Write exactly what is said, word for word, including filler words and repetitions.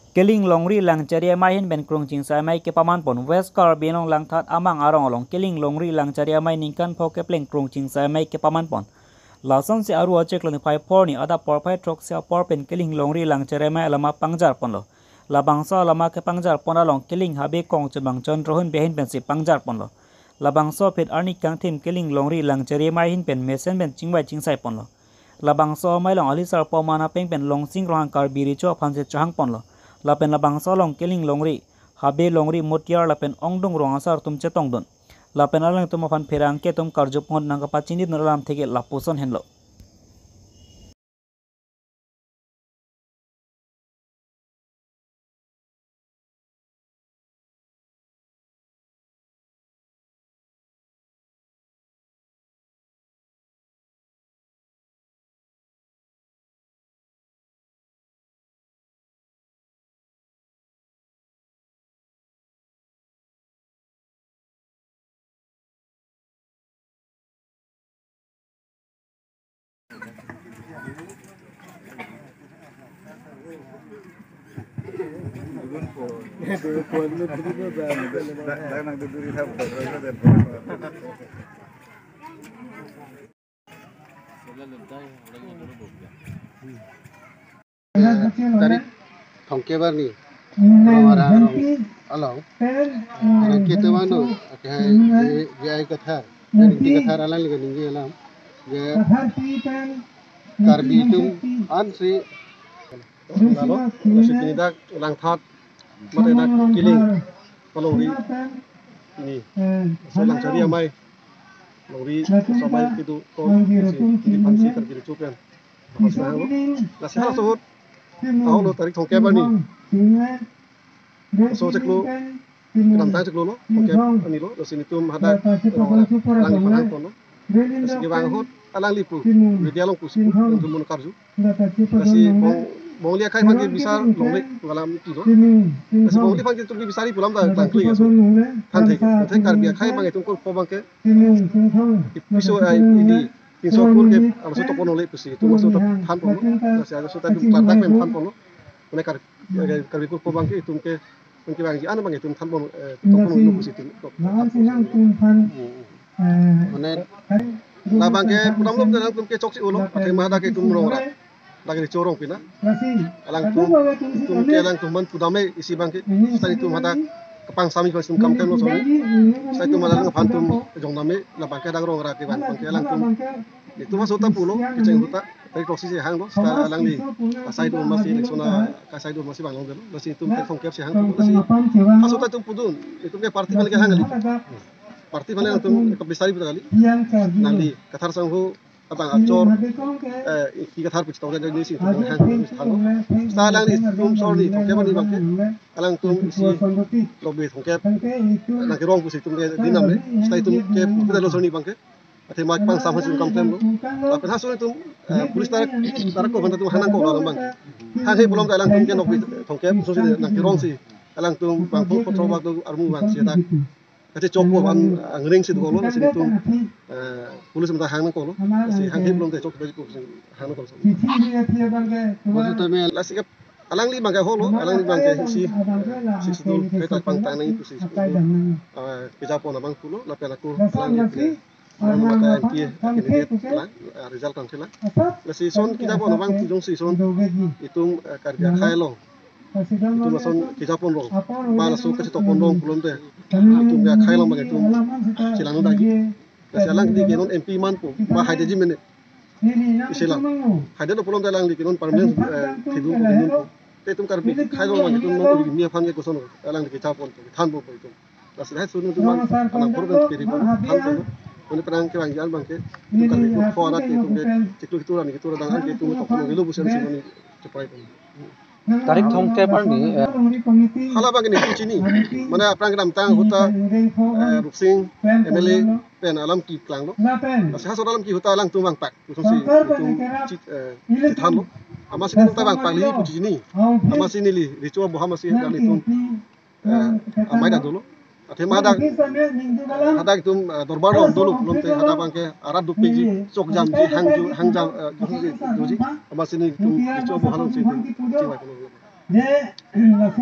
Keling Longri Langchari Amei ahin pen Krung Chingsai Amei kepaman pon. West Karbi Anglong Langthat amang arong along Keling Longri Langchari Amei ningkan pho kepleng Krung Chingsai Amei kepaman pon. Lasonsi Aru achiklo niphai phongo adap porphai throksi apor pen Keling Longri Langchari Amei alama pangjar ponlo. Labangso alama kepangjar pon along Keling Habe Kong Chobang Chon Rohun Behin pensi pangjar ponlo. Labangso aphi arni kangthim Keling Longri Langchari Amei ahin pen mesen pen chingvai chingsai ponlo. Labangso amei along alisar Poman Apeng pen Longsing Ronghang Karbi Recho aphansi chohang ponlo. Lapen labangso along Keling Longri, Habe Longri, Mutiar lapen Ongdung Rong asar atum chetongdun. Lapen alangtum aphan pherangke atum karju pongot nangkapachinidun alam theke lapuson henlo. Tarik thomkep arni, Rong Ara arong along, arang ketu mano, akhai J I Kathar, J I Kathar alangli kaningje alam, je Karbi atum ansi, lalo, lasi pini dak Langthat, mate dak Keling, Longri, ini, so Langchari Amei, Longri, so amei kedo, to, si, ini aphansi Karbi Recho pen. Aphansi hanglo. Lasi halaso ahut, ahoklo tarik thomkep arni. So chiklo, kedamtang chiklo lo, thomkep arni lo, lasi nelitum hadak, eh, alangli aphan hang ponlo. Lasi kevang ahut, alangli pu, media along pusi, nelitum karju. Lasi bong, bongli akhai aphan ke bisar longle pu alam pi lo. Lasi bongli aphan ke itum ke bisari pu alam ta tangkli aso. Than thek, than thek Karbi akhai abang itum kurpo abang ke. Piso ai ili, pinso kur ke arloso tokpon longle pusi, itum arloso ta than ponlo. Lasi arloso ta itum klardak pen than ponlo. Mane Kar-, Karbi kurpo abang ke itum ke, itum kevangji an abang itum than pon, eh, tokpon longle pusi itum. Hmm. Mane labang ke pudam lom alangtum ke choksi ulo, athema hadak itum Rong Ara, dak Recho arong pina. Alangtum, itum ke alangtum aphan pudam me isi abang ke, seta itum hadak kepangsam itum kam tem lo soni. Seta itum alang aphan itum jongdam me, labang ke dak Rong Ara kevang abang ke alangtum. Itum aso ta pulo, kecheng ahut ta, tarik throksi si hanglo, seta alangli asai do masi, election asai do masi vanglongdetlo, lasi itum tarik thomkep si hang, lasi aso ta itum pudun, itum ke party aphan ke hang kali. Party aphan nangtum kapisari pu ta kali. Nangli Kathar Sangho abang achor, eh, ki Kathar pu chetong jani si itum hang, hang. Seta alangli itum sor ni thomkep arni abang ke, alangtum isi lobe thomkep nangkerong pusi itum ke dinam le, seta itum ke pudun lo sor ni abang ke. Athema kepangsam hasi kam klemlo. Lapen halaso itum, eh, police tarak, tarak ko banta itum hang nangkoklo alam abang ke. Hanghe pulote alangtum ke nokbe thomkep, so si nangkerong si alangtum bang po patrol bak do armu abang si dak kachechok ko abang angring si dokoklo, lasi itum, eh, police banta hang nangkoklo. Lasi hanghe pulote chok bagi ko si hang nangkoklo. Lasi ke alangli abang ke ahoklo, alangli abang ke isi, si sudu keta pangtang nang ipusi sudu, eh, kejapon abang pulo, lapen ako alangli ke, ano mata M P candidate lang, eh, result tangte lang. Lasi ison kejapon abang pu jongsi ison itum, eh, Karbi akhai along, itum lason kejapon rong, ba laso kachetokpon rong pulote, itum ke akhai along abang itum chelang dagi. Lasi alangli ke non M P manpo, ba haidetji mene. Isi alam. Haidetlo pulote alangli ke non permanent, eh, thedunpo, thedunpo. Te itum Karbi akhai along abang itum non uri mi aphan ke koson alangli kejapon, thanpo itum. Lasi lahai sunu itum abang, anak pur pen piri pon, thanpo. Mane pherangke abang jan abang ke, itum Karbi ko pho arat ke itum ke, chiklo ketur arni ketur adang an ke itum tokpon longle pusi si mane cheprai pon. Tarik thomkep arni, eh. Hala abang ke nelitum chini. Mane aphrang kedamtang ahut ta, eh, Rupsing M L A pen alam keklanglo. Lasi halaso alam ke ahut ta alangtum vangpak. Lason si itum chi-, eh, chethanlo. Amatsi itum ta vangpak neli pu chini. Amatsi neli Recho aboha amatsi dak nelitum, eh, amei dak dolo. Athema hadak, hadak itum, eh, dorbar along dolo, pulote hadak abang ke arat dopikji, chokjamji, hangju, hangjam, eh, doji, doji. Amatsi nelitum Recho aboha alongsi itum chingvai ponlo. Je, laso